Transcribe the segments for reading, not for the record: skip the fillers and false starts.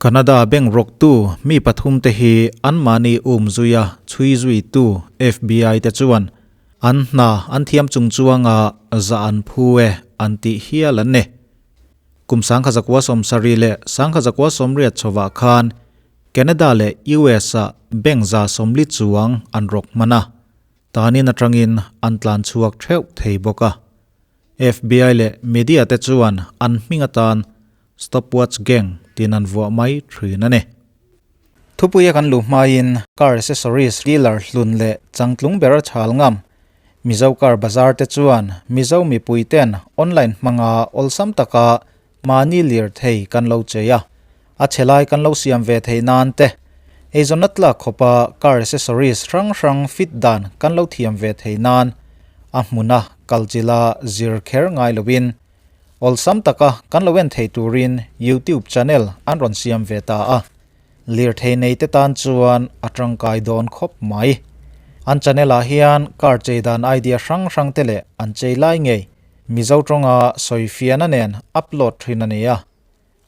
Canada bank rawktu mi pathumte hi anmahni umzuia chhui zuitu FBI te chuan an hna an thiam chung chuanga za an phu e an tih hial an ni. Kum 1970 leh 1980 chhovah khan Canada leh US ah bank 140 chuang an rawk hman a, tanin atangin an tlan chhuak theuh thei bawk a. FBI leh media te chuan an hming atan Stopwatch Gang tiin an vuah mai thin a ni. Thupuia kan luh hmain car accessories dealer hlun leh changtlung ber a chhal ngam. Mizo Car Bazaar te chuan Mizo mipui ten online hmanga awlsam taka mahni lirthei kan lo chei a, a chhe lai kan lo siam ve thei nan te, eizawnna tlak khawpa car accessories hrang hrang fit dan kan lo thiam ve thei nan a hmuna kalchila zir kher ngai loin Awlsam taka kan lo en thei turin YouTube channel an rawn siam ve ta a, lirthei nei te tan chuan a tangkai dawn khawp mai. An channel ah hian car chei dan idea hrang hrang te leh an chei lai ngei Mizo tawnga sawi fiahna nen upload thin a ni a.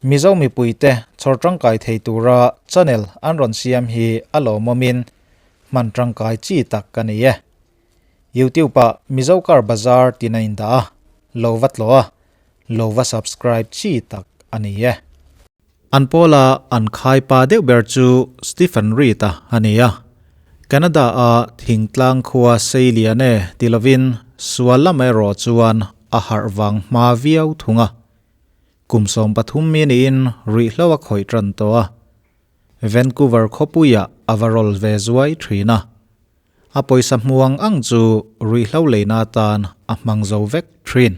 Mizo mipui te chhawr tangkai thei tura channel an rawn siam hi a lawmawmin hman tangkai chi tak a ni e. YouTube ah Mizo Car Bazaar tin a indah a, lo va tlawh a, lo va subscribe chi tak a ni e. An pawla an khai pa deuh ber chu Stephen Reid-a a ni a, Canada a thingtlang khua sei lian e ti lovin sual lam erawh chuan a harh vang hma viau thung a. Kum 13 mi niin ruihhlo a khawih tan tawh a, Vancouver khawpuiah a va rawl ve zuai thin a. A pawisa hmuang ang chu ruihhlo leina atan a hmang zo vek thin.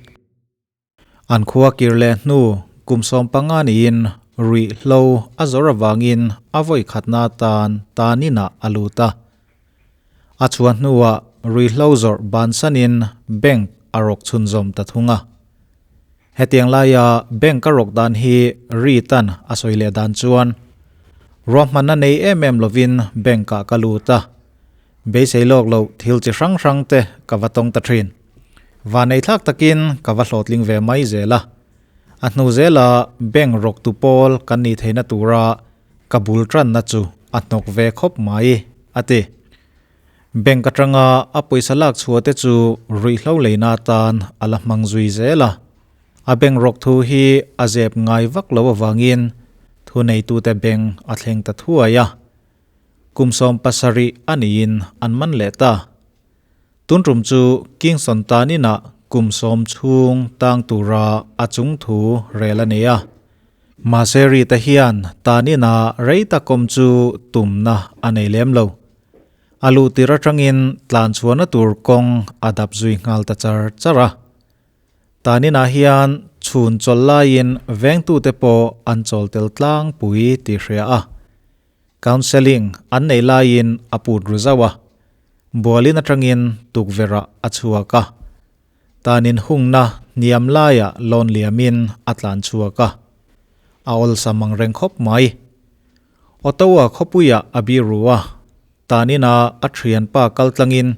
An khua kir leh hnu kum 15 niin ruihhlo a zawr avangin a vawi khatna atan taninah a lut a. A chhuah hnuah ruihhlo zawrh bansanin bank a rawk chhunzawm ta thung a. Hetiang laia bank a rawk dan hi Reed-a'n a sawi leh dan chuan, Ruahmanna nei em em lovin bank-ah ka lut a, beisei lawk loh thil chi hrang hrang te ka va tawng ta thin. Vanei thlak takin ka va hlawhtling ve mai zel a. A hnu zela bank rawktu pawl kan nih theihna tura ka bul tanna chu a hnawk ve khawp mai, a ti. Bank atanga a pawisa lak chhuah te chu ruihhlo leina atan a la hmang zui zel a. A bank rawk thu hi a zep ngai vak lo avangin thuneitute bank a thleng ta thuai a. Kum 17 a niin an man leh ta. Tun tum chu Kingston tan inah kum 10 chhung tang tura a chung thu rel a ni a. Mahse Rita hian tan inah rei tak awm chu tumna a nei lem lo. A luh tir atangin tlan chhuahna tur kawng a dap zui nghal ta char char a. Taninah hian chhun chawl laiin vengtute pawh an chawl tel tlangpui tih hria a. Counselling an nei laiin a put ru zauh a. Bualin atangin tukverhah a chhuak a. Tanin hungna hniam laiah lawn liamin a tlan chhuak a. A awlsam ang reng khawp mai. Ottawa khawpuiah a biru a. Tanina a thianpa kaltlangin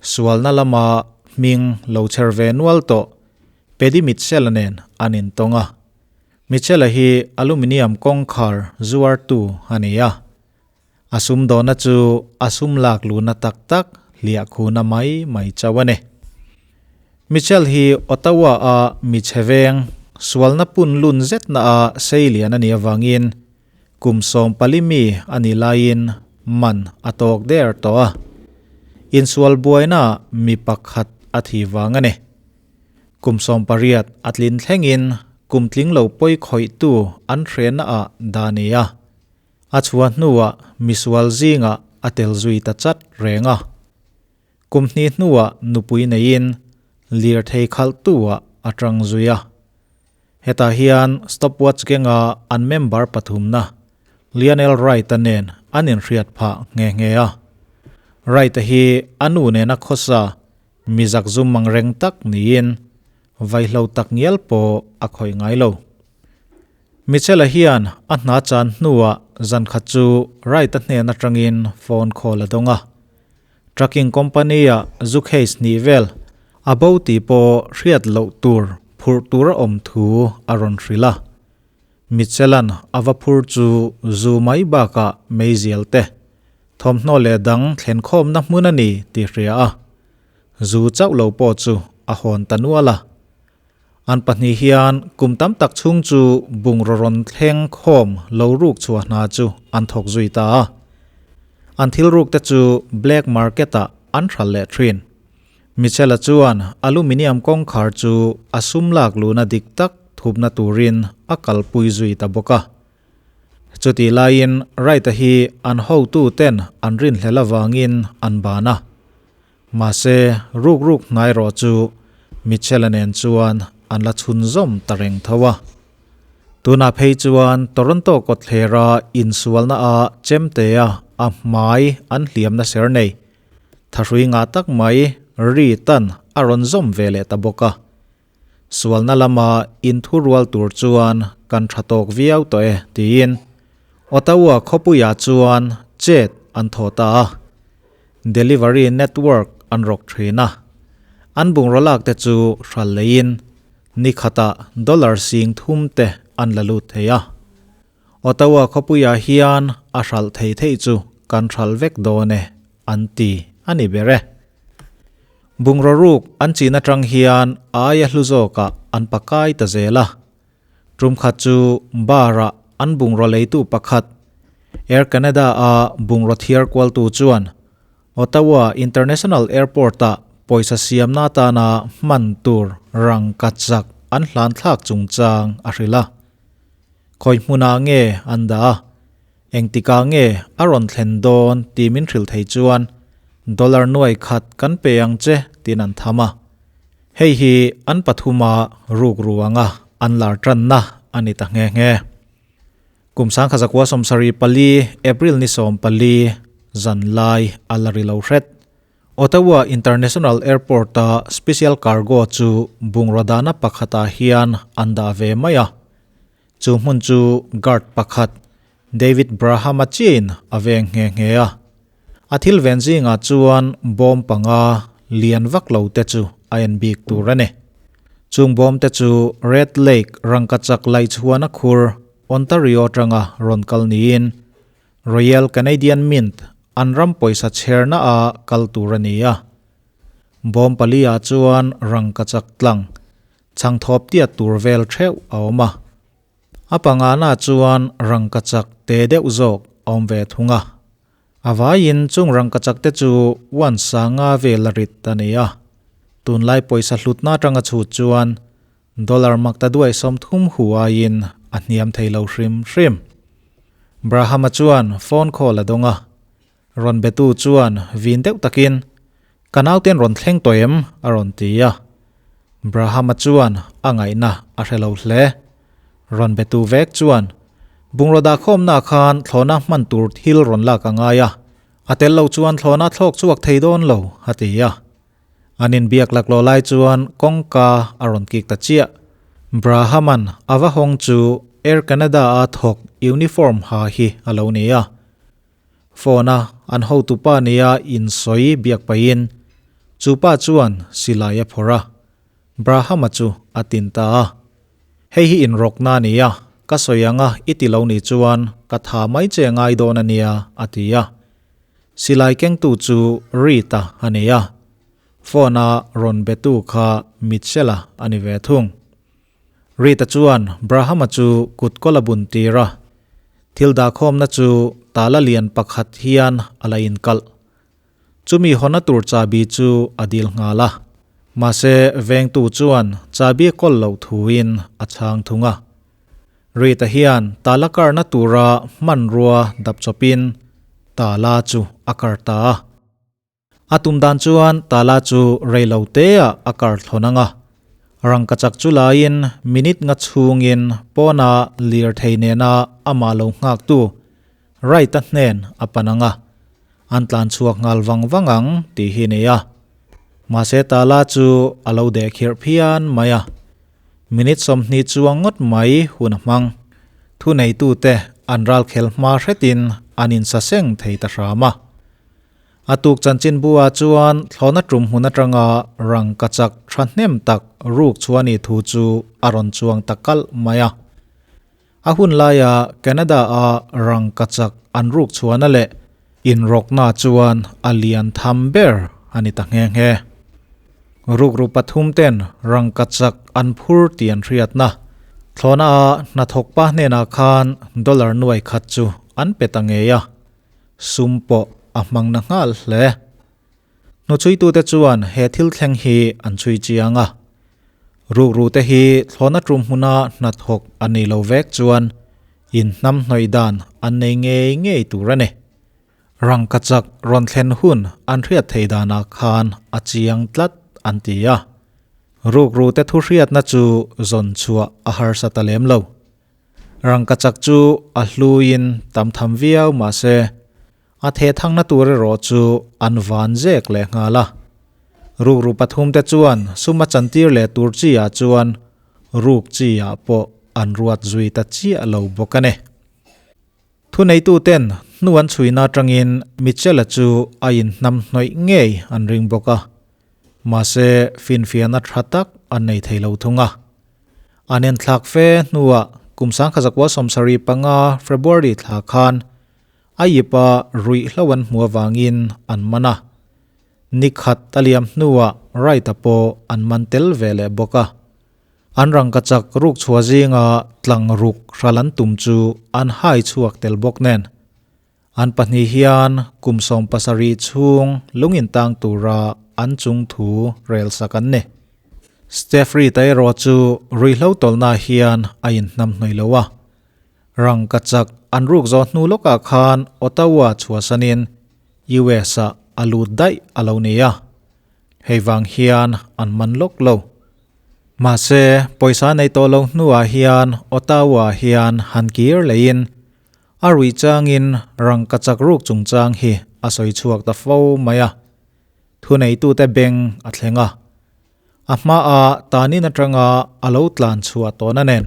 sualna lama hming lo chher ve nual tawh Paddy Mitchell-a nen an intawng a. Mitchell-a hi aluminium kawngkhar zuartu a ni a. A sumdawhna chu a sum lak luhna tak tak hliah khuna mai mai chauh a ni. Mitchell hi Ottawa-a mi chhe veng, sualna pun lun zetna a sei lian a nih avangin kum 14 mi a nih laiin man a tawk der tawh a. Insual buaina mi pakhat a thi vang a ni. Kum 18 a tlin thlengin kum tling lo pawi khawihtu an hrenna ah dah a ni a. A chhuah hnuah misual zingah a tel zui ta chat reng a. Kum hnih hnuah nupui neiin lirthei khalhtuah a tang zui a. Hetah hian stopwatch kenga an member pathumna Lionel Wright-a nen an inhriat phah nghe nghe a. Wright-a hi a nu nena khawsa mizak zum ang reng tak niin vaihlo tak ngial pawh a khawih ngai lo. Mitchell-a hian a hna chan hnuah zan khat chu Wright-a hnen atangin phone call a dawng a. Trucking company-a zu case hnih vel a bo tih pawh hriat loh tur phurh tur a awm thu a rawn hrilh a. Mitchell-a'n a va phur chu zu mai bakah meizial te, thawmhnaw leh dang thlen khawmna hmun a ni tih hria a, zu chauh lo pawh chu a hawn ta nual a. An pahnih hian kum tam tak chhung chu bungraw rawn thleng khawm lo ruk chhuah hna chu an thawk zui ta a. An thil ruk te chu black market-ah an hral leh thin. Michela chuan aluminium kawngkhar chu a sum lak luhna dik tak thupna turin a kalpui zui ta bawk a. Chutih laiin Wright-a hi an hotu ten an rinhlel avangin an ban a. Mahse, ruk ruk hnai rawh chu Michela nen chuan an la chhunzawm ta reng tho a. Tunah phei chuan Toronto kawtthlera insualna a chemtea a hmai an hliamna ser nei Thahrui ngah tak mai ri tan a rawn zawm ve leh ta bawk a. Sualna lama inthurual tur chuan kan tha tawk viau tawh e tiin Ottawa khawpuiah chuan chet an thaw ta a. Delivery network an rawk thin a. An bungraw lak te chu hral leiin ni khatah dollar 3000 te an la lut thei a. Ottawa khawpuiah hian a hralh thei theih chu kan hralh vek dawn e, an ti a ni ber e. Bungraw ruk an chin atang hian a aia hlu zawkah an pakai ta zel a. Tum khat chu bar-ah an bungraw leitu pakhat, Air Canada-a bungraw thiar kualtu chuan Ottawa International Airport-ah pawisa siamna atana hman tur rangkachak an hlan thlak chungchang a hrilh a. Khawi hmunah nge an dah a, engtikah nge a rawn thlen dawn tih min hrilh thei chuan dollar nuai khat kan pe ang che tiin an tham a. Hei hi an pathuma ruk ru anga an lar tanna a ni ta nghe nghe. Kum 1974 April ni 14 zan lai a la ri lo hret. Ottawa International Airport-a special cargo chu bungraw dahna pakhatah hian an dah ve mai a. Chu hmun chu guard pakhat, David Braham-a chiahin a veng nghe nghe a. A thil ven zingah chuan bawm panga lian vak lo te chu a en bik tur a ni. Chung bawm te chu Red Lake rangkachak laihchhuana khur Ontario atanga rawn kal niin Royal Canadian Mint an ram pawisa chherna a kal tur a ni a. Bawm pali ah chuan rangkachak tlang chhangthawp tiat tur vel theuh a awm a. A pangana chuan rangkachak te deuh zawk a awm ve thung a. A vaiin chung rangkachak te chu one sanga vel a rit a ni a. Tunlai pawisa hlutna atanga chhut chuan Dollar makta duai 30 hu aiin a hniam thei lo hrim hrim. Brahama chuan phone call a dawng a. Rawn betu chuan vin deuh takin, Ka nauten rawn thleng tawh em? a rawn ti a. Brahama chuan a ngaihna a hre lo hle. Rawn betu vek chuan, Bungraw dahkhawmna khan thlawhna hman tur thil rawn lak a ngai a, a tel lo chuan thlawhna thlawk chhuak thei dawn lo, a ti a. An inbiak laklawh lai chuan kawngka a rawn kik ta chiah. Brahaman a va hawng chu Air Canada-a thawk uniform ha hi a lo ni a. Phone-a an hotupa nia insawi biak pahin chu pa chuan silai a phawrh a, Brahama chu a tin ta a. Hei hi inrawkna a ni a, ka sawi anga i ti lo nih chuan ka tha mai che ngai dawn a nia, a ti a. Silai kengtu chu Rita a ni a, phone-a rawn betu kha Mitchell-a a ni ve thung. Rita chuan Braham-a chu kut kawl a bun tir a, thil dahkhawmna chu tala lian pakhat hian a la inkalh. Chumi hawna tur chabi chu a dil nghal a, mahse vengtu chuan chabi a kawl loh thuin a chhang thung a. Rita hian tala karna tura hmanrua dap chawpin tala chu a kar ta a. A tum dan chuan tala chu rei lo teah a kar thlawn ang a. Rangkachak chu laiin minute nga chhungin pawna lirthei nena amah lo nghaktu Wright-a hnen a pan ang a, an tlan chhuak nghal vang vang ang tih hi nei a. Mahse tala chu a lo deh khirh phian mai a. Minute 20 chuang ngawt mai hun a hmang. Thuneitute an ralkhel hma hretin an insaseng thei ta hram a. A tuk chanchinbu-ah chuan thlawhna tum hmun atanga rangkachak thahnem tak ruk chhuah a nih thu chu a rawn chuang ta kalh mai a. A hun laia Canada a rangkachak an ruk chhuahna leh inrawkna chuan a lian tham ber a ni ta nghe nghe. Rukru pathum ten rangkachak an phur tih an hriatna thlawhna a hnathawk pa hnenah khan dollar nuai khat chu an pe ta ngei a, sum pawh a hmang na nghal hle. Hnuchhuitute chuan he thil thleng hi an chhui chiang a. Rukrute hi thlawhna tum hmuna hnathawk a ni lo vek chuan inhnam hnawih dan an nei ngei ngei tur a ni. Rangkachak rawn thlen hun an hriat thei danah khan a chiang tlat an ti a. Rukrute thu hriatna chu zawn chhuah a harsa ta lem lo. Rangkachak chu a hluin tam tham viau mahse, A thehthangna tur erawh chu an van zek leh nghal a. Rukru pathumte chuan sum a chantir leh tur chi ah chuan ruk chi ah pawh an ruat zui ta chiah lo bawk a ni. Thuneituten hnu an chhuina atangin Mitchell-a chu a inhnamhnawih ngei an ring bawk a. Mahse, finfiahna tha tak an nei thei lo thung a. An enthlak fe hnuah kum 1975 February thla khan A ip a ruih hlo an hmu avangin an man a. Ni khat a liam hnuah Wright-a pawh an man tel ve leh bawk a. An rangkachak ruk chhuah zinga tlang ruk hral an tum chu an hai chhuak tel bawk nen. An pahnih hian kum 70 chhung lung intang tura an chung thu rel sak an ni. Steph Reid-a erawh chu ruihhlo tawlhna hian a inhnamhnawih lo a. Rangkachak an ruk zawh hnu lawkah khan Ottawa chhuahsanin US-ah a lut daih a lo ni a, hei vang hian an man lawk lo. Mahse, pawisa nei tawh lo hnuah hian Ottawa hian han kir leiin a ruih changin rangkachak ruk chungchang hi a sawi chhuak ta fo mai a, thuneitute beng a thleng a. A hmaah tanin atanga a lo tlan chhuah tawhna nen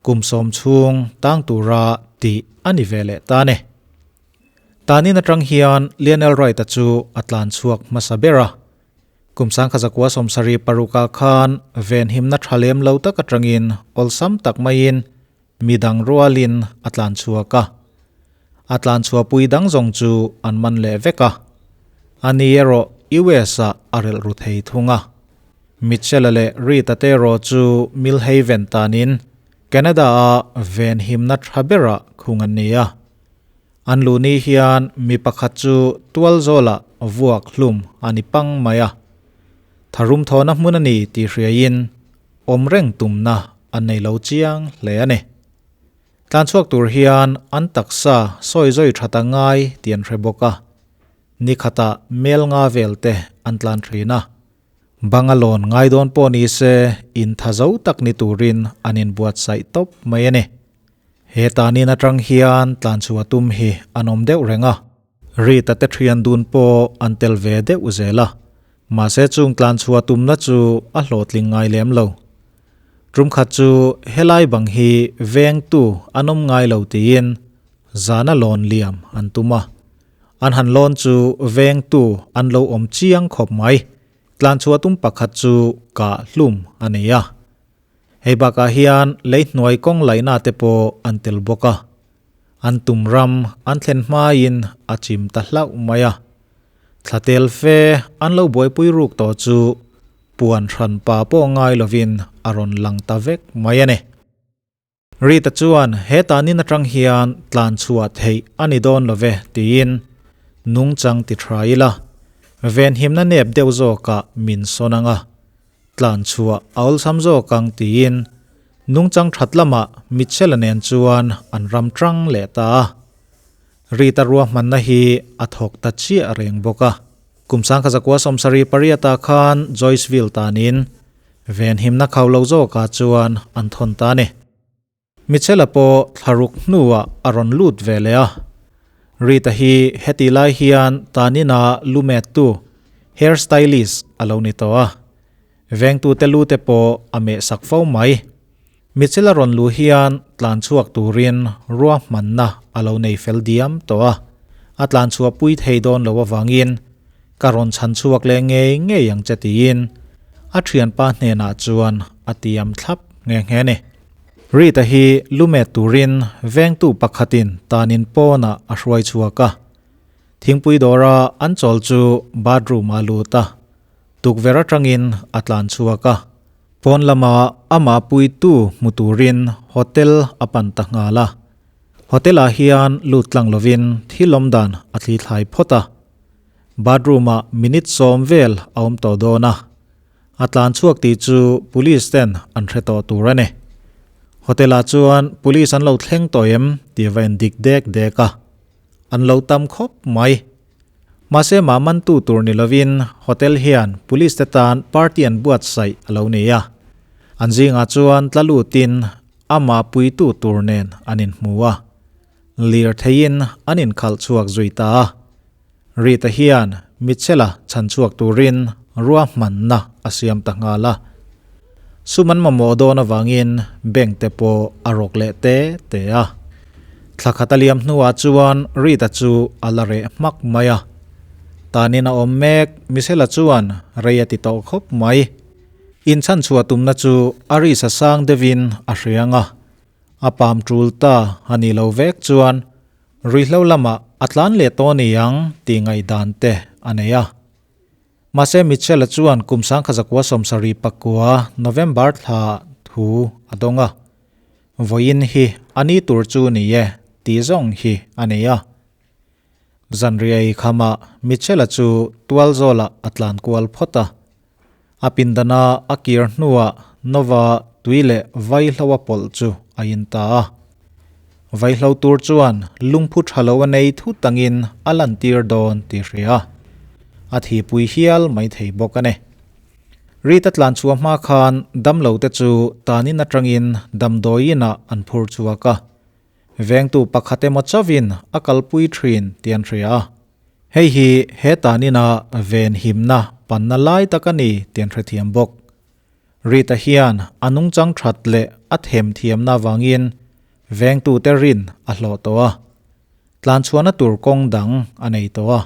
kum sawm chhung tang tura tih a ni ve leh ta a ni. Tanin atang hian Lionel Wright-a chu a tlan chhuak hmasa ber a. Kum 1976 ah khan venhimna tha lem lo tak atangin awlsam tak maiin midang rualin a tlan chhuak a. A tlan chhuahpui dang zawng chu an man leh vek a. Ani erawh US-ah a relh ru thei thung a. Mitchell-a leh Reid-a te erawh chu Millhaven tanin Canada-a venhimna tha berah khung an ni a. An luh ni hian mi pakhat chu tualzawlah vuak hlum a ni pang mai a. Tharum thawhna hmun a ni tih hriaiin awm reng tumna an nei lo chiang hle a ni. Tlan chhuak tur hian an taksa sawi zawi that a ngai tih an hre bawk a, ni khatah mel nga vel te an tlan thin a. Banga lawn ngai dawn pawh ni se in tha zo tak ni turin an inbuatsaih tawp mai a ni. He tanin atang hian tlan chhuah tum hi an awm deuh reng a, Rita te thian dun pawh an tel ve deuh zel a, mahse chung tlan chhuah tumna chu a hlawhtling ngai lem lo. Tum khat chu helai bang hi vengtu an awm ngai lo tiin zana lawn liam an tum a. An han lawn chu vengtu an lo awm chiang khawp mai. Tlan chhuah tum pakhat chu kah hlum a nei a. Hei bakah hian lei hnuai kawng laihna te pawh an tel bawk a. An tum ram an thlen hmain a chim ta hlauh mai a. Thla tel fe an lo buaipui ruk tawh chu puan hran pa pawh ngai lovin a rawn lang ta vek mai a ni. Rita chuan he tanin atang hian tlan chhuah theih a ni dawn lo ve tiin nungchang ti tha ila, venhimna nep deuh zawkah min sawn ang a, tlan chhuah a awlsam zawk ang tiin nungchang that lamah Mitchell-a nen chuan an ram tang leh ta a. Rita ruahmanna hi a thawk ta chiah reng bawk a. Kum 1978 ah khan Joyceville tanin venhimna khau lo zawkah chuan an thawn ta a ni. Mitchell-a pawh thlaruk hnuah a rawn lut ve leh a. Rita hi heti lai hian tanina lu mettu, hair stylist, a lo ni tawh a. Vengtute lu te pawh a meh sak fo mai. Mitchell-a rawn luh hian tlan chhuak turin ruahmanna a lo nei fel diam tawh a. A tlan chhuah pui thei dawn lo avangin ka rawn chhan chhuak leh ngei ngei ang che tiin a thianpa hnenah chuan a tiam thlap nghe nghe a ni. Reed-a hi lumet turin vengtu pakhatin tanin pawnah a hruai chhuak a. Thingpui dawra an chawl chu bathroom-ah a lut a, tukverh atangin a tlan chhuak a. Pawn lama amah puitu hmu turin hotel a pan ta nghal a. Hotel-ah hian lut tlang lovin thil awm dan a thli thlai phawt a. Bathroom-ah minute 10 vel a awm tawh dawn a. A tlan chhuak tih chu police ten an hre tawh tur a ni. Hotel-ah chuan police an lo thleng tawh em tih va en dik dek dek a. An lo tam khawp mai. Mahse mah mantu tur ni lovin hotel hian police te tan party an buatsaih a lo ni a. An zingah chuan tla lutin amah puitu tur nen an inhmu a. Lirtheiin an inkhalh chhuak zui ta a. Rita hian Mitchell-a chhan chhuak turin ruahmanna a siam ta nghal a. Sum an mamawh dawn avangin bank te pawh a rawk leh te te a. Thla khat a liam hnuah chuan Rita chu a la reh hmak mai a. Tanin a awm mek, Mitchell-a chuan rei a ti tawh khawp mai. Inchhan chhuah tumna chu a risa sang deuhin a hriang a. A pam tul ta a nih lo vek chuan Ruihhlo lamah a tlan leh tawh ni ang tih ngaihdan te a nei a. Mahse Mitchell-a chuan kum 1974 November thla thu a dawng a. Vawiin hi a ni tur chu ni e tih zawng hi a nei a. Zanriai khamah Mitchell-a chu tualzawlah a tlan kual phawt a. A pindana a kir hnuah Nova tui leh vaihlo a pawlh chu a in ta a. Vaihlo tur chuan lungphu tha lo a nei thut angin a lantir dawn tih hria a. A thihpui hial mai thei bawk a ni. Rita tlan chhuah hma khan damlo te chu tanin atangin damdawiin ah an phur chhuak a. Vengtu pakhat emaw chauhin a kalpui thin tih an hria a. Hei hi he tanina venhimna panna lai tak a ni tih an hrethiam bawk. Rita hian a nungchang that leh a themthiamna avangin vengtute rin a hlawh tawh a. Tlanchhuahna tur kawng dang a nei tawh a.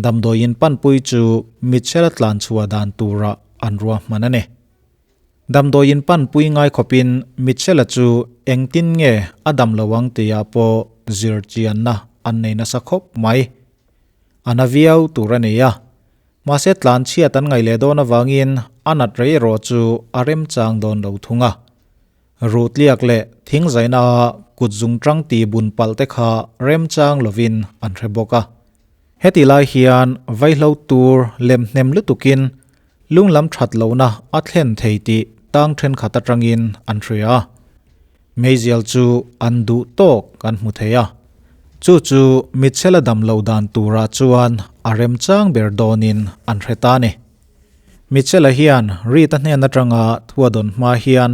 Damdawiin panpui chu Mitchell-a tlanchhuah dan turah an ruahman a ni. Damdawiin panpui ngai khawpin Mitchell-a chu engtin nge a dam lo ang tihah pawh zir chianna an nei nasa khawp mai. A na viau tur a ni a, mahse tlan chhiat an ngaih leh dawn avangin a nat rei erawh chu a remchang dawn lo thung a. Ruhtliak leh thingzaina a kut zungchang ti bun palh te kha remchang lovin an hre bawk a. Heti lai hian vaihlo tur lem hnem lutukin Lunglam that lohna a thlen thei tih tang thenkhat atangin an hria a. Meizial chu an duh tawk an hmu thei a. Chu chu Mitchell-a dam loh dan turah chuan a remchang ber dawnin an hre ta a ni. Mitchell-a hian Reed-a hnen atanga thuadawn hma hian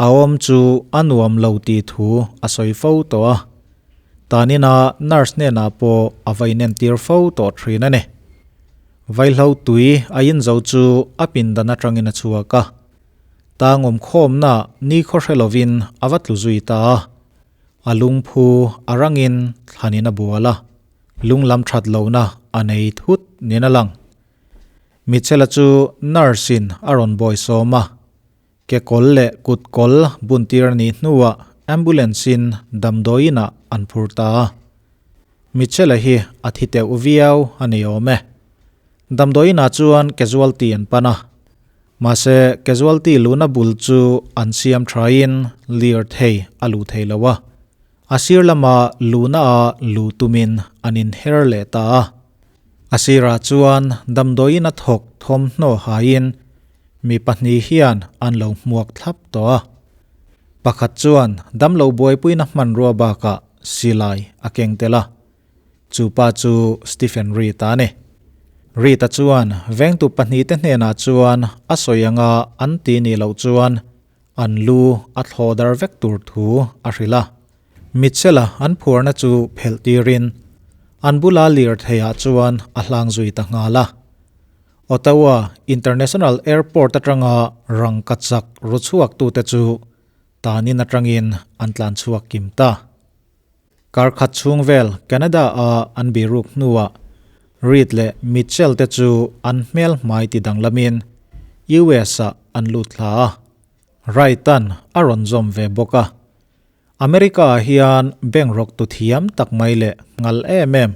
a awm chu a nuam lo tih thu a sawi fo tawh a. Tanina nurse hnenah pawh a va inentir fo tawh thin a ni. Vaihlo tui a inzo chu a pindan atangin a chhuak a. Tangawm khawmna nikhaw hre lovin a va tlu zui ta a. A lungphu a rangin thlanin a bual a, lunglam that lohna a nei thut niin a lang. Mitchell-a chu nurse-in a rawn bawisawm a. Ke kawl leh kut kawl buntir a nih hnuah ambulance-in damdawiin ah an phur ta a. Mitchell-a hi a thi teuh viau a ni awm e. Damdawiin ah chuan casualty an pan a. Mahse casualty luhna bul chu an siam thain lirthei a luh thei lo a. A sir lama luhna ah luh tumin an inher leh ta a. A sirah chuan damdawiin a thawk thawmhnaw haiin mi pahnih hian an lo hmuak thlap tawh a. Pakhat chuan damlo buaipuina hmanrua bakah silai a keng tel a. Chu pa chu Stephen Reed-a a ni. Reed-a chuan vengtu pahnihte hnenah chuan a sawi anga an ti nih loh chuan an lu a thlawh dar vek tur thu a hrilh a. Mitchell-a an phuarna chu phelh tirin an bula lirtheiah chuan a hlang zui ta nghal a. Ottawa International Airport atanga rangka chak ru chhuaktute chu tanin atangin an tlan chhuak kim ta. Kar khat chhung vel Canada-a an biruk hnuah Reid leh Mitchell te chu an hmel hmai ti danglamin US-ah an lut thla a. Wright-a'n a rawn zawm ve bawk a. America-ah hian bank rawktu thiam tak mai leh nghal em em,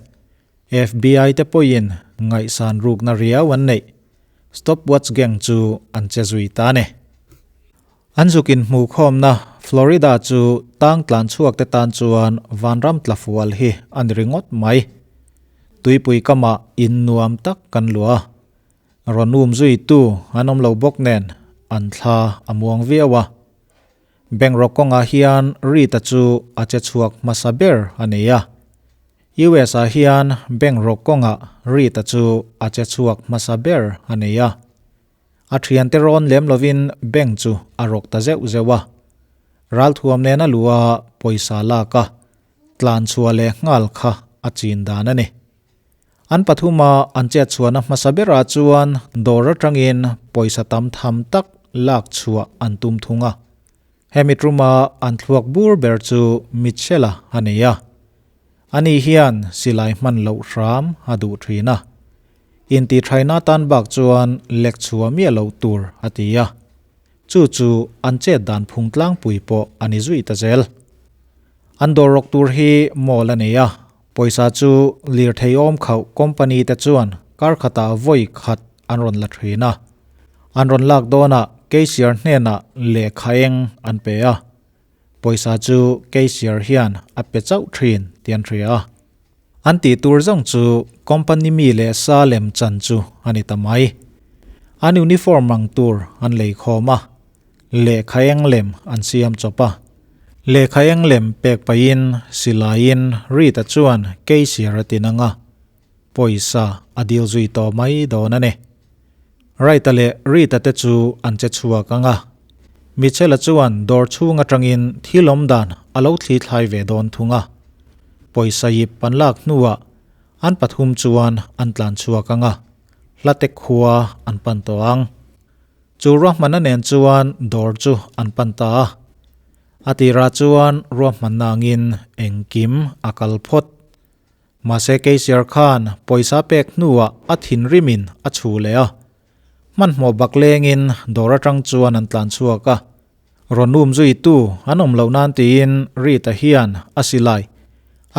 FBI te pawhin ngaihsan rukna riau an neih. Stopwatch Gang chu an che zui ta a ni. An zuk inhmuhkhawmna Florida chu tang tlan chhuak te tan chuan vanram tla fual hi a ni ringawt mai. Tuipui kamah in nuam tak kan luah a. Rawn um zuitu an awm lo bawk nen an thla a muang viau a. Bank rawk kawngah hian Rita chu a che chhuak hmasa ber a nei a. US ah hian bank rawk kawngah Rita chu a che chhuak hmasa ber a nei a. A thiante rawn lem lovin bank chu a rawk ta zeuh zeuh a. Ralthuam nena lua pawisa lak a tlan chhuah leh nghal kha a chin dan a ni. An pathuma an chet chhuahna hmasa berah chuan dawr atangin pawisa tam tham tak lak chhuah an tum thung a. Hemi tuma an thluak bur ber chu Mitchell-a a nei a. Ani hian silai hman loh hram a duh thin a. Intihṭhaina tan bak chuan lek chhuah miah loh tur a ti a. Chu chu an chet dan phung tlangpui pawh a ni zui ta zel. An dawr rawk tur hi mall a nei a, pawisa chu lirthei awm khauh company te chuan kar khatah vawi khat an rawn la thin a. An rawn lak dawnah cashier hnenah lehkha eng an pe a, pawisa chu cashier hian a pe chauh thin tih an hria a. An tih tur zawng chu company mi leh sa lem chan chu a ni ta mai. An uniform ang tur an lei khawm a, lehkha eng lem an siam chawp a. Lehkha eng lem pek pahin silaiin Rita chuan cashier a tin ang a, pawisa a dil zui tawh mai dawn a ni. Wright-a leh Rita te chu an che chhuak ang a, Mitchell-a chuan dawr chhung atangin thil awm dan a lo thli thlai ve dawn thung a. Pawisa yip an lak hnuah an pathum chuan an tlan chhuak ang a, hlate khua an pan tawh ang. Chu ruahmanna nen chuan dawr chu an pan ta a. A tirah chuan ruahmanna angin engkim a kal phawt. Mahse Keisiar khan pawisa pek hnuah a thinrimin a chhu leh a. Hmanhmawh bak lengin dawr atang chuan an tlan chhuak a. Rawn um zuitu an awm loh nan tiin Rita hian a silai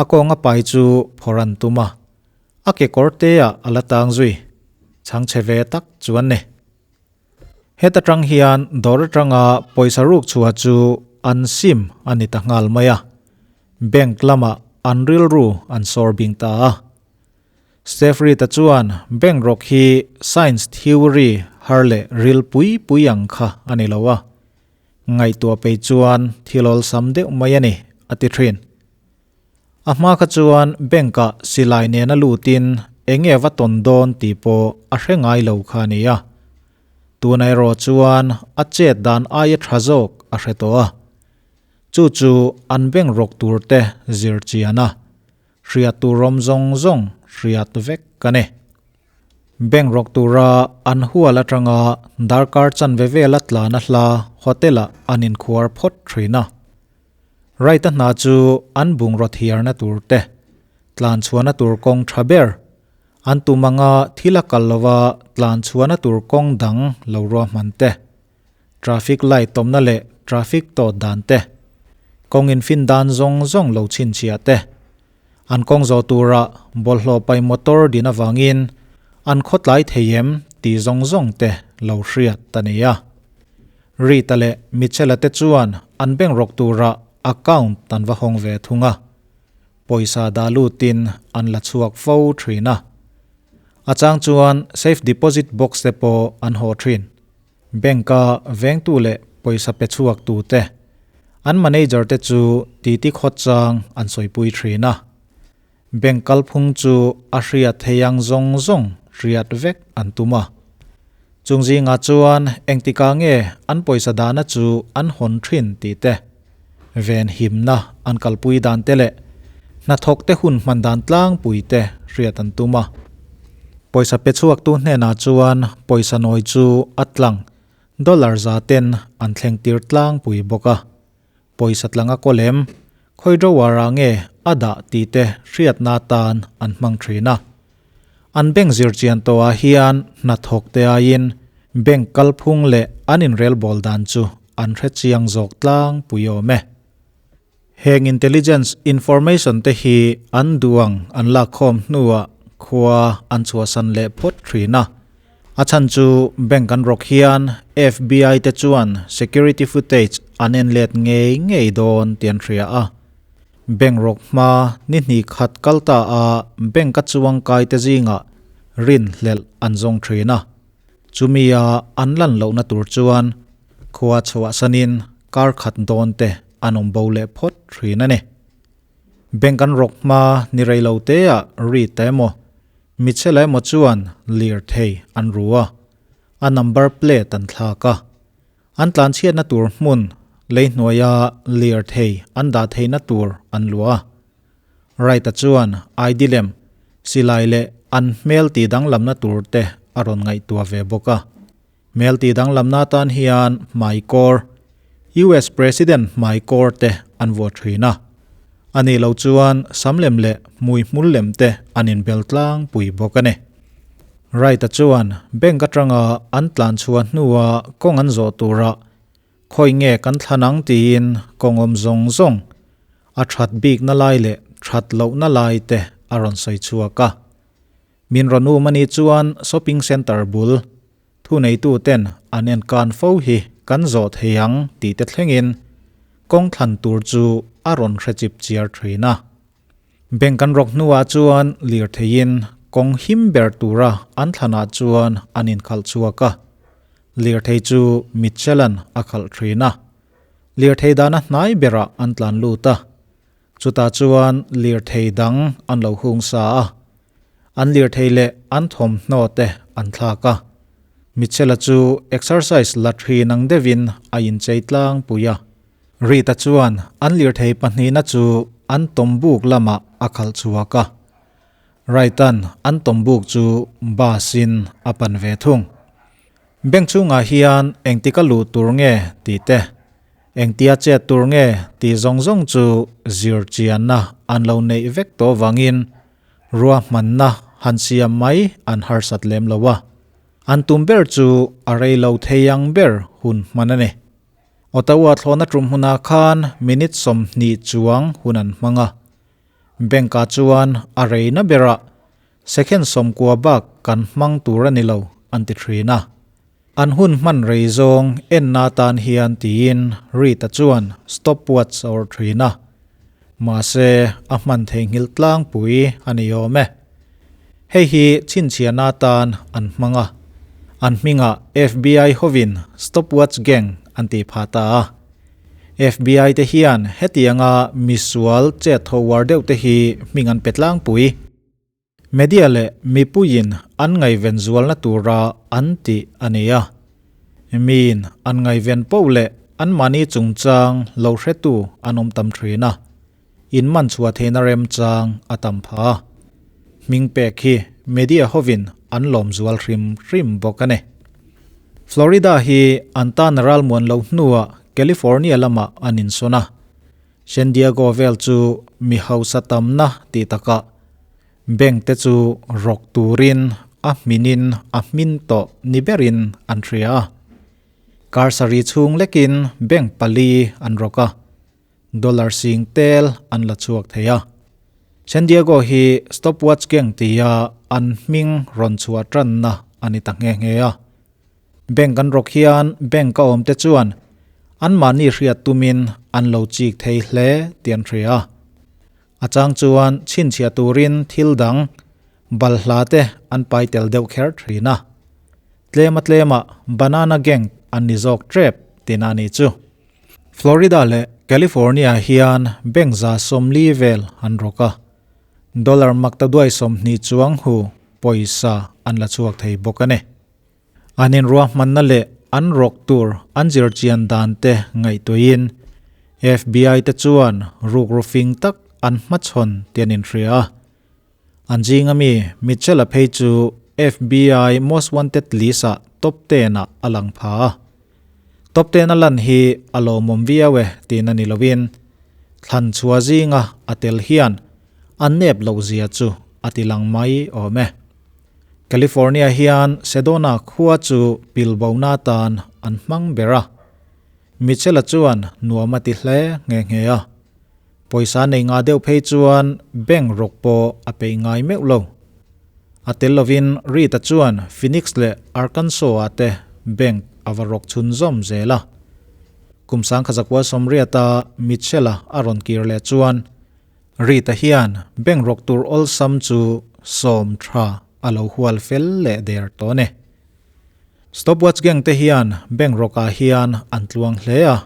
a kawng a pai chu phawrh an tum a. A kekawr te ah a la tang zui. Chhangchhe ve tak chu an ni. Heta tang hian dawr atanga pawisa ruk chhuah chu an sim a ni ta nghal mai a, bank lamah an rilru an sawr bing ta a. Stefrita chuan bank rawk hi science theory har leh ril pui pui ang kha a ni lo a, ngaihtuah pei chuan thil awlsam deuh mai a ni, a ti thin. A hma kha chuan bank-ah silai nena lutin eng nge va tawn dawn tih pawh a hre ngai lo kha a ni a. Tuna erawh chuan a chet dan aia tha zawk a hre tawh a. Chu chu an bank rawk tur te zir chian a, hriat tur awm zawng zawng hriat vek a ni. Bank rawk tura an hual atanga darkar chanve vela tlana hla hotel-ah an inkhuar phawt thin a. Wright-a hna chu an bungraw thiarna tur te, tlan chhuahna tur kawng tha ber, an tum anga thil a kal lova tlan chhuahna tur kawng dang lo ruahman te, traffic light tawmna leh traffic tawt dan te, kawng infin dan zawng zawng lo chhinchhiah te, an kawng zawh tura bawlhhlawh pai motor din avangin an khawtlai thei em tih zawng zawng te lo hriat a ni a. Rita leh Michela te chuan an bank rawk turah account an va hawng ve thung a, pawisa dah lutin an la chhuak fo thin a. A chang chuan safe deposit box te pawh an haw thin. Bank-a vengtu leh pawisa pe chhuak tu te, an manager te chu titi khawt chang an sawipui thin a. Bank kalphung chu a hriat thei ang zawng zawng hriat vek an tum a. Chung zingah chuan engtikah nge an pawisa dahna chu an hawn thin tih te, ven himna an kalpui dan te leh hnathawk te hun hman dan tlangpui te hriat an tum a. Pawisa pe chhuaktu hnenah chuan pawisa nawi chu a tlang dollar za ten an thleng tir tlangpui bawk a. Pawisa tlanga kawlem, khawi drawer ah nge a dah tih te hriatna atan an hmang thin a. An bank zirchian tawhah hian hnathawk te aiin bank kalphung leh an inrelbawl dan chu an hre chiang zawk tlangpui awm e. Heng intelligence information te hi an duang an lakkhawm hnuah khua an chhuahsan leh phawt thin a. A chhan chu bank an rawk hian FBI te chuan security footage an en let ngei ngei dawn tih an hria a. Bank rawk hma ni hnih khat kal ta a bank a chuang kai te zingah rinhlelh an zawng thin a. Chumia an lan lohna tur chuan khua chhuahsanin kar khat dawn te an awm bo leh phawt thin a ni. Bank an rawk hma ni rei lo te ah ri ta emaw, Mitchell-a emaw chuan lirthei an ru a, a number plate an thlak a. An tlanchhiatna tur hmun lei hnuaia lirthei an dah theihna tur an luah a. Wright-a chuan ID lem, silai leh an hmel tih danglamna tur te a rawn ngaihtuah ve bawk a. Hmel tih danglamna atan hian hmaikawr, US President hmaikawr te an vuah thin a. A nih loh chuan sam lem leh hmui hmul lem te an inbel tlangpui bawk a ni. Wright-a chuan bank atanga an tlan chhuah hnua kawng an zawh turah Khawi nge kan thlan ang tiin kawng awm zawng zawng, a that bikna lai leh that lohna lai te a rawn sawi chhuak a. Min rawn um a nih chuan shopping centre bul thuneitu ten an en kan fo hi kan zawh thei ang tih te thlengin kawng thlan tur chu a rawn hre chip chiar thin a. Bank an rawk hnuah chuan lirtheiin kawng him ber tura an thlanah chuan an inkhalh chhuak a. Lirthei chu Mitchell-a'n a khalh thin a. Lirthei dana hnai berah an tlan lut a. Chutah chuan lirthei dang an lo hung sa a. An lirthei leh an thawmhnaw te an thlak a. Mitchell-a chu exercise la thin ang deuhin a inchei tlangpui a. Rita chuan an lirthei pahnihna chu an tawmbuk lamah a khalh chhuak a. Wright-a'n an tawmbuk chu bus-in a pan ve thung. Bank chhungah hian engtik a luh tur nge tih te, engtia chet tur nge tih zawng zawng chu zir chianna an lo neih vek tawh vangin ruahmanna han siam mai an harsat lem lo a. An tum ber chu a rei lo thei ang ber hun hman a ni. Ottawa thlawhna tum hmunah khan minute 20 chuang hun an hmang a. Bank-ah chuan a reina berah second 90 bak kan hmang tur a ni lo an ti thin a. An hun hman rei zawng enna atan hian tiin Rita chuan stopwatch a awrh thin a. Mahse a hman theihnghilh tlangpui a ni awm e. Hei hi chhinchhiahna atan an hmang a. An hmingah FBI hovin stopwatch gang an tih phah ta a. FBI te hian hetianga misual chet tho uar deuh te hi hming an pe tlangpui. Media leh mipuiin an ngaihven zualna tura an tih a ni a. Miin an ngaihven poh leh anmahni chungchang lo hretu an awm tam thin a, in man chhuah theihna remchang a tam phah a. Hming pek hi media hovin an lawm zual hrim hrim bawk a ni. Florida hi an tan ralmuan loh hnuah California lamah an insawn a. San Diego vel chu mi hausa tamna tih takah bank te chu rawk turin a hminin a hmin tawh ni berin an hria a. Kar sarih chhung lekin bank pali an rawk a. Dollar sing tel an la chhuak thei a. San Diego hi Stopwatch Gang tia an hming rawn chhuah tanna a ni ta nghe nghe a. Bank an rawk hian bank a awm te chuan anmahni hriat tumin an lo chik thei hle tih an hria a. A chang chuan chhinchhiah turin thil dang balhla te an pai tel deuh kher thin a. Tlema tlemah Banana Gang an ni zawk tep tihna a nih chu. Florida leh California hian bank 140 vel an rawk a, dollar maktaduai 20 chuang hu pawisa an la chhuak thei bawk a ni. An inruahmanna leh an rawk tur an zirchian dan te ngaihtuahin FBI te chuan rukru fing tak an hmachhawn tih an inhria a. An zinga mi Mitchell-a phei chu FBI Most Wanted list-ah top ten-ah a lang pha a. Top ten a lan hi a lawmawm viau e tihna ni loin thlan chhuah zinga a tel hian a nep loh zia chu a ti lang mai awm e. California hian Sedona khua chu pilbona atan an hmang ber a. Mitchell-a chuan nuam a ti hle nghe nghe a. Pawisa nei nga deuh phei chuan bank rawk pawh a peih ngai meuh lo. A tel lovin Reed-a chuan Phoenix leh Arkansas-ah te bank a va rawk chhunzawm zel a. Kum sangkhazakua sawmriata Mitchell-a a rawn kir leh chuan Reed-a hian bank rawk tur awlsam chu sawm tha a lo hual fel leh der tawh a ni. Stopwatch gang te hian bank rawkah hian an tluang hle a,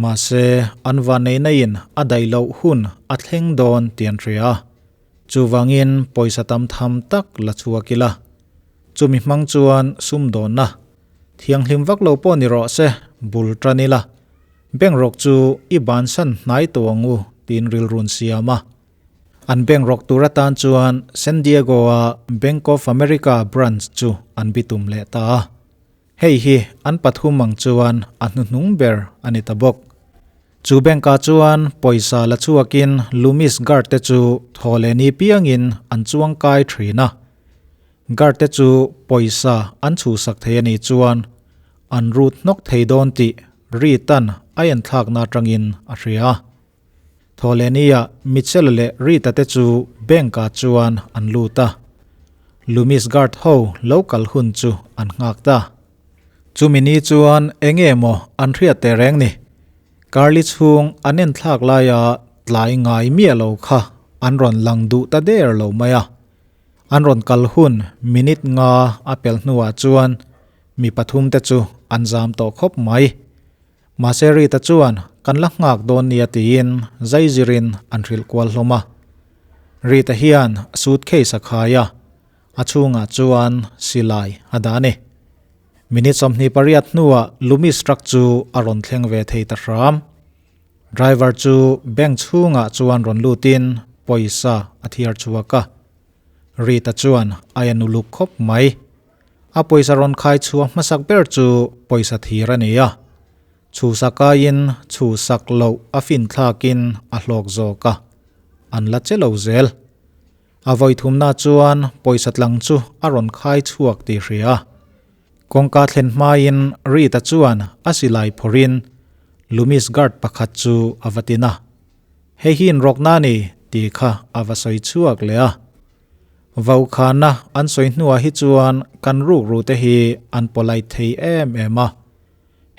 mahse an vanneihna in a daih loh hun a thleng dawn tih an hria a, chuvangin pawisa tam tham tak la chhuak ila. Chumi hmang chuan sumdawnna thianghlim vak lo pawh ni rawh se, bul tan ila, bank rawk chu i bansan hnai tawh ang u tiin rilrun siam a. An bank rawk tur atan chuan San Diego-a Bank of America branch chu an bitum leh ta a. Hei hi an pathum ang chuan a hnuhnung ber a ni ta bawk. Chu bank-ah chuan pawisa la chhuakin Loomis guard te chu thaw leh ni piangin an chuang kai thin a. Guard te chu pawisa an chhuhsak thei a nih chuan an rut hnawk thei dawn tih Reed-a'n a enthlakna atangin a hria. Thawhlehnia Mitchell leh Rita te chu bank ah chuan an lut a, Loomis guard ho lo kal hun chu an nghak ta. Chumi ni chuan enge maw an hriat teh reng ni? Carly chhung an en thlak laia tlai ngai miah lo kha an rawn lang duh ta der lo mai a. An rawn kal hun minute nga a pel hnuah chuan mi pathum te chu an zam tawh khawp mai. Mahse Rita chuan kan la nghak dawn nia tiin zai zirin an hrilh kual hlawm a. Rita hian suitcase a khai a, a chhungah chuan silai a dah a ni. Minute 28 hnuah Loomis truck chu a rawn thleng ve thei ta hram. Driver chu bank chhungah chuan rawn lutin pawisa a thiar chhuak a. Rita chuan a en uluk khawp mai. A pawisa rawn khai chhuah hmasak ber chu pawisa thir a ni a, chhusak aiin chhusak loh a fin thlakin a hlawk zawk a, an la che lo zel. A vawi thumna chuan pawisa tlang chu a rawn khai chhuak tih hria. Kawngka thlen hmain Rita chuan a silai phawrhin Loomis guard pakhat chu a va tin a, Hei hi inrawkna a ni tih kha a va sawi chhuak leh a. Vaukhana an sawi hnuah hi chuan kan rukru te hi an polite thei em em a,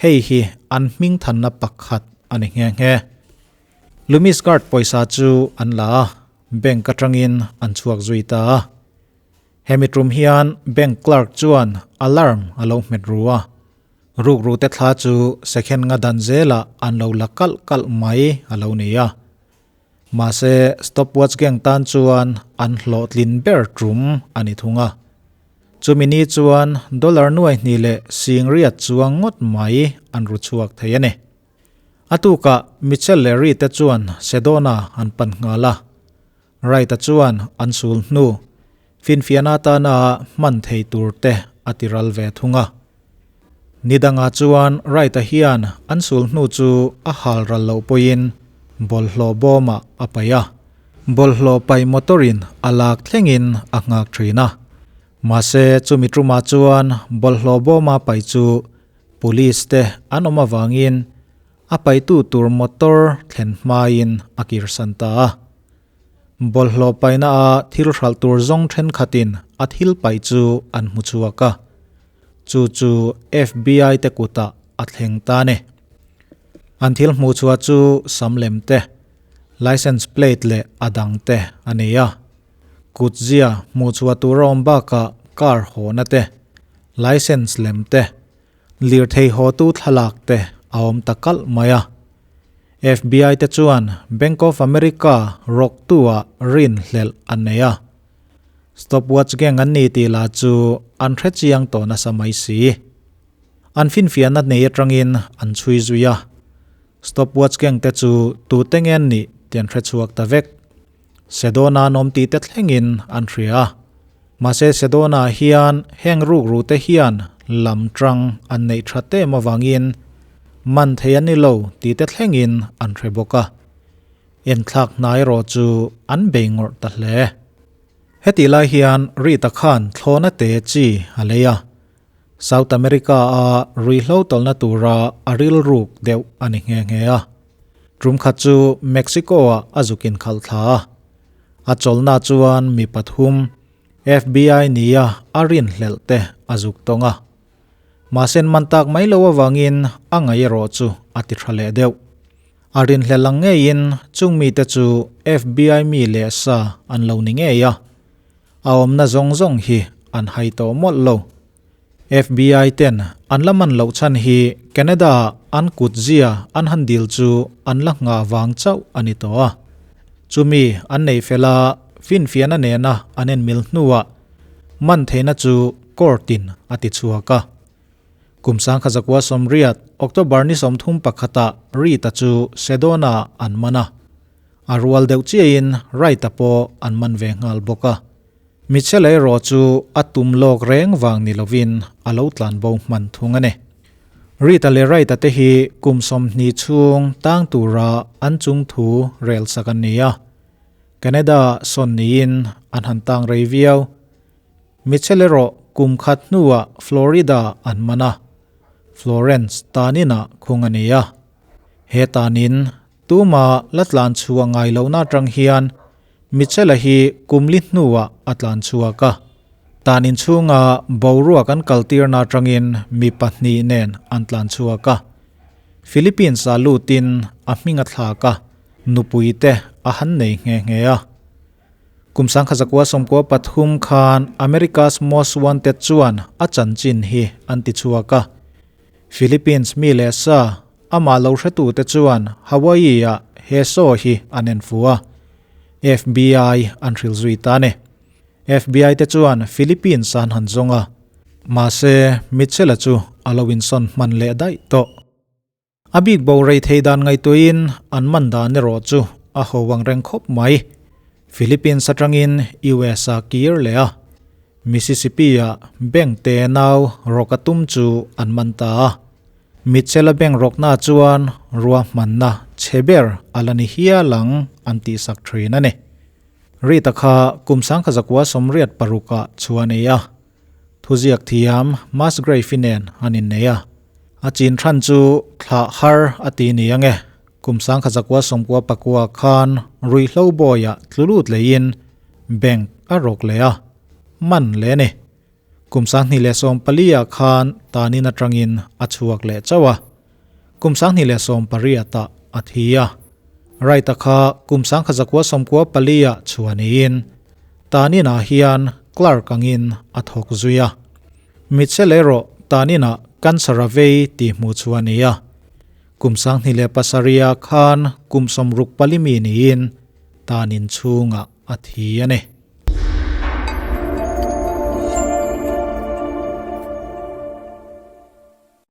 hei hi an hming thanna pakhat a ni nghe nghe. Loomis guard pawisa chu an la a, bank atangin an chhuak zui ta a. Hemi tum hian bank clerk chuan alarm a lo hmet ru a, rukru te thla chu second nga dan zelah an lo la kalh kalh mai a lo ni a. Mahse, stopwatch gang tan chuan an hlawhtlin ber tum a ni thung a. Chumi ni chuan dollar nuai hnih leh sing riat chuang ngawt mai an ru chhuak thei a ni. A tukah Mitchell leh Reed te chuan Sedona an pan nghal a. Wright-a chuan an sul hnu finfiahna atana hman thei tur te a ti ral ve thung a. Ni dangah chuan Wright-a hian an sul hnu chu a hal ral loh pawhin bawlhhlawh bawmah a paih a. Bawlhhlawh paih motor-in a lak thlengin a nghak thin a. Mahse chumi tumah chuan bawlhhlawh bawma paih chu police te an awm avangin a paihtu tur motor thlen hmain a kirsan ta a. Bawlhhlawh paihna a thil hralh tur zawng thenkhatin a thil paih chu an hmu chhuak a, chu chu FBI te kutah a thleng ta a ni. An thil hmuh chhuah chu sam lem te, license plate leh a dang te a ni a. Kutzia hmuh chhuah tur a awm bakah car hawhna te, license lem te, Lirthei hawtu thlalak te a awm ta kalh mai a. FBI te chuan Bank of America rawktu ah rin hlelh an nei a. Stopwatch gang an ni tih lah chu an hre chiang tawh nasa mai si. An finfiahna nei atangin an chhui zui a. Stopwatch gang te chu tute nge an nih tih an hre chhuak ta vek. Sedona an awm tih te thlengin an hria a. Mahse Sedona hian heng rukru te hian lam tang an neih tha tem avangin man thei an ni lo tih te thlengin an hre bawk a. Enthlak hna erawh chu an bei ngawrh ta hle. Hetih lai hian Rita khan thlawna te chi a lei a. South America a ruihhlo tawlhna tura a rilruk deuh a ni nghe nghe a. Tum khat chu Mexico ah a zuk inkhalh thla a. A chawlhna chuan mi pathum FBI nia a rinhlelh te a zuk tawng a. Mahse man tak mai lo avangin a ngaih erawh chu a ti tha leh deuh. A rinhlelh ang ngeiin chung mite chu FBI mi leh sa an lo ni ngei a. A awmna zawng zawng hi an hai tawh mawlh lo. FBI ten an la man loh chhan hi Canada ah an kut zia an han dil chu an la nghah vang chauh a ni tawh a. Chumi an nei fel a, finfiahna nena an en mil hnuah man theihna chu court in a ti chhuak a. Kum sangkha zakua sawmriat, October ni 31 ah Rita chu Sedona ah an man a. A rual deuh chiahin Wright-a pawh an man ve nghal bawk a. Mitchell erawh chu a tum lawk reng vang ni lovin a lo tlan bo hman thung a ni. Rita leh Wright-a te hi kum 20 chhung tang tura an chung thu rel sak an ni a. Canada sawn niin an han tang rei viau. Mitchell erawh kum khat hnuah Florida an man a, Florence taninah khung a ni a. He tanin tuma la tlan chhuah ngai lohna atang hian Mitchell-a hi kum li hnuah a tlan chhuak a. Tanin chhunga boruak an kaltirna atangin mi pahnih nen an tlan chhuak a. Philippines-ah lutin a hming a thlak a, nupui te a han nei nghe nghe a. Kum 1993 khan America's Most Wanted chuan a chanchin hi an ti chhuak a. Philippines mi leh sa, amah lo hretute chuan Hawaii-ah he show hi an en fu a. FBI an hrilh zui ta a ni. FBI te chuan Philippines an han zawng a. Mahse, Mitchell-a chu a lo insawn hman leh daih tawh. A bik bo rei thei dan ngaihtuahin an man dan erawh chu a ho ang reng khawp mai. Philippines atangin US a kir leh a, Mississippi-ah bank te nau rawk a tum chu an man ta a. Mitchell-a bank rawkna chuan ruahmanna chhe ber a la ni hial ang an tihsak thin a ni. Rita kha kum 1986-ah chhuah a nei a. Thuziak thiam Musgrave-i nen an innei a. A chin hran chu thlah har a ti ni ang e. Kum 1999 khan ruihhlo bawiah tlu lut leiin bank a rawk leh a, man leh a ni. Kum 2014 khan tanin atangin a chhuak leh chauh a. Kum 2018 ah a thi a. Wright-a kha kum 1994 ah chhuah niin Tanin-ah hian clerk angin a thawk zui a. Mitchell erawh Tanin-ah cancer a vei tih hmuh chhuah a ni a. Kum 2007 khan kum 64 mi niin Tanin chhungah a thi a ni.